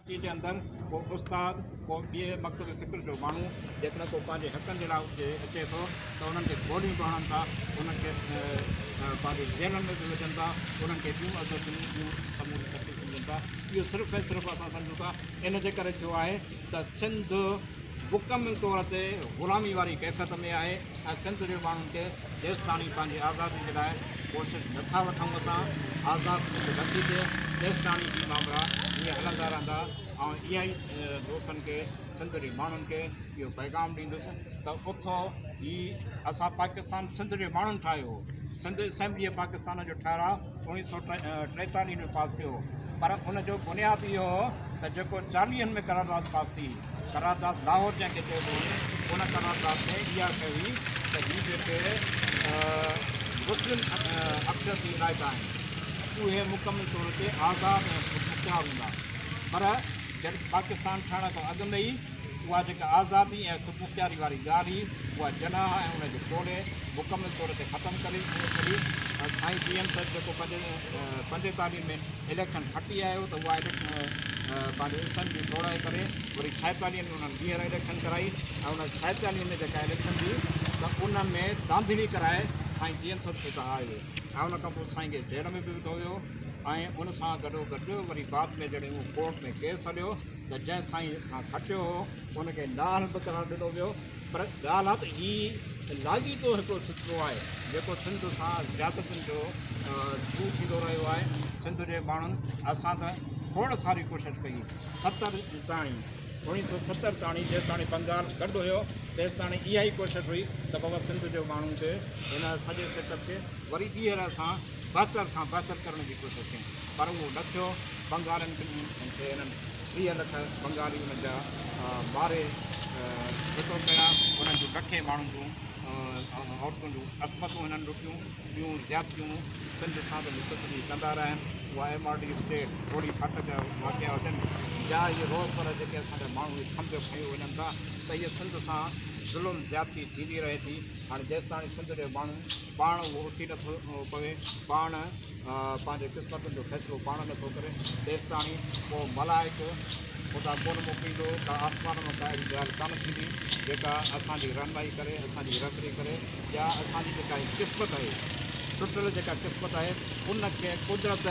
ڪراچي جي اندر ڪو استاد، ڪو ٻئي مڪتب فڪر جو ماڻهو جيڪڏهن ڪو پنهنجي حقن جي لاء اتي اچي ٿو ته انهن کي گوليون به هڻن ٿا، انهن کي پنهنجي جيلن ۾ به وجهن ٿا، انهن کي ٻيون اذيتون، ٻيون سموريون تڪليفون ڏين ٿا. اهو صرف ۽ صرف اسان سمجهون ٿا ان جي ڪري ٿيو آهي ته سنڌ مڪمل طور تي غلامي واري ڪيفيت ۾ آهي ۽ سنڌ جي ماڻهن کي جيستاڻي پنهنجي آزادي جي لاء ڪوشش نه ٿا وٺون اسان آزاد سنڌ نه ٿي ٿئي تيستاڻي هي مامرا ائين هلندا رهندا. آئون اها ئي دوستن کي سنڌ جي ماڻهن کي اهو پيغام ڏيندس ته اٿو هي اسان پاڪستان سنڌ جي ماڻهن ٺاهيو هو سنڌ اسيمبليء پاڪستان جو ٺهراء 1943 ۾ پاس ڪيو هو پر ان جو بنياد اهو هو ته جيڪو چاليهن ۾ قرارداد پاس ٿي قرارداد لاهور جنهن کي چئبو هو ان قرارداد ۾ اها شيء هئي ته هي جيڪي مسلم اڪثريتي علائقا آهن اهي مڪمل طور تي آزاد ۽ خودمختيار هوندا پر جڏهن پاڪستان ٺهڻ کان اڳ ۾ ئي اها جيڪا آزادي ۽ خودمختياري واري ڳالهه هئي اها جناح ۽ ان جي ٽولي مڪمل طور تي ختم ڪري ڇڏي. سائين جي ايم سيد جيڪو 45 ۾ اليڪشن کٽي آيو ته اها اليڪشن پنهنجي اسيمبلي ٽوڙائي ڪري وري 46 ۾ انهن ٻيهر اليڪشن ڪرائي ۽ ان 46 ۾ جيڪا اليڪشن ٿي ته ان ۾ ڌانڌلي ڪرائي سائين جي ايم سيد کي ته هارايو ويو ۽ ان کان پوء سائين کي جيل ۾ به وڌو ويو ۽ ان سان گڏو گڏ وري بعد ۾ جڏهن اهو ڪورٽ ۾ ڪيس هليو ته جنهن سائين کان کٽيو هو ان کي نااهل به قرار ڏنو ويو پر ڳالهه آ ته هي لاڳيتو هڪڙو سلسلو آهي جيڪو سنڌ سان زيادتين جو شروع ٿيندو رهيو آهي. سنڌ جي ماڻهن اسان ته کوڙ ساري ڪوشش ڪئي ستر تاڻي 1970 تاڻي جيستاڻي بنگال گڏ هيو تيستاڻي اها ئي ڪوشش هئي ته بابا سنڌ جي ماڻهن کي هن سڄي سيٽ اپ کي وري ٻيهر اسان بهتر کان بهتر ڪرڻ جي ڪوشش ڪئي پر اهو نه ٿيو. بنگالين کي هنن 30 لک بنگالي انهن جا ماري ڦٽو ڪيا، انهن جون لکين ماڻهن جون عورتن جون عصمتون هنن لٽيون، ٻيون زيادتيون سنڌ سان ته مسلسل اهي ڪندا رهيا آهن، اها ايم آر ڊي اسٽيٽ گهوڙي ڦاٽڪ جا واقعا هجن يا اهي روزمره جيڪي اسان جا ماڻهو اهي کنڀيو کنيو وڃن ٿا ته اهي سنڌ سان ظلم زيادتي ٿيندي رهي ٿي، هاڻي جيستاڻي سنڌ جو ماڻهو پاڻ اهو اٿي نٿو پوي پاڻ پنهنجي قسمتن جو فيصلو پاڻ نٿو ڪري، تيستاڻي ڪو ملائڪ خدا ڪونه موڪليندو، ڪا آسمان مان ڪا اهڙي ڳالهه ڪانه ٿيندي، جيڪا اسان جي رهنمائي ڪري، اسان جي رهبري ڪري يا اسان جي جيڪا هي قسمت آهي، ٽٽل جيڪا قسمت آهي، ان کي قدرت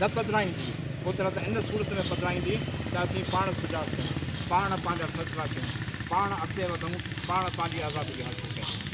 نه بدلائيندي، قدرت ان صورت ۾ بدلائيندي ته اسين پاڻ سجاڳ ٿيون، پاڻ پنهنجا فيصلا ڪيون، پاڻ اڳتي وڌون، پاڻ پنهنجي آزادي حاصل ڪيون.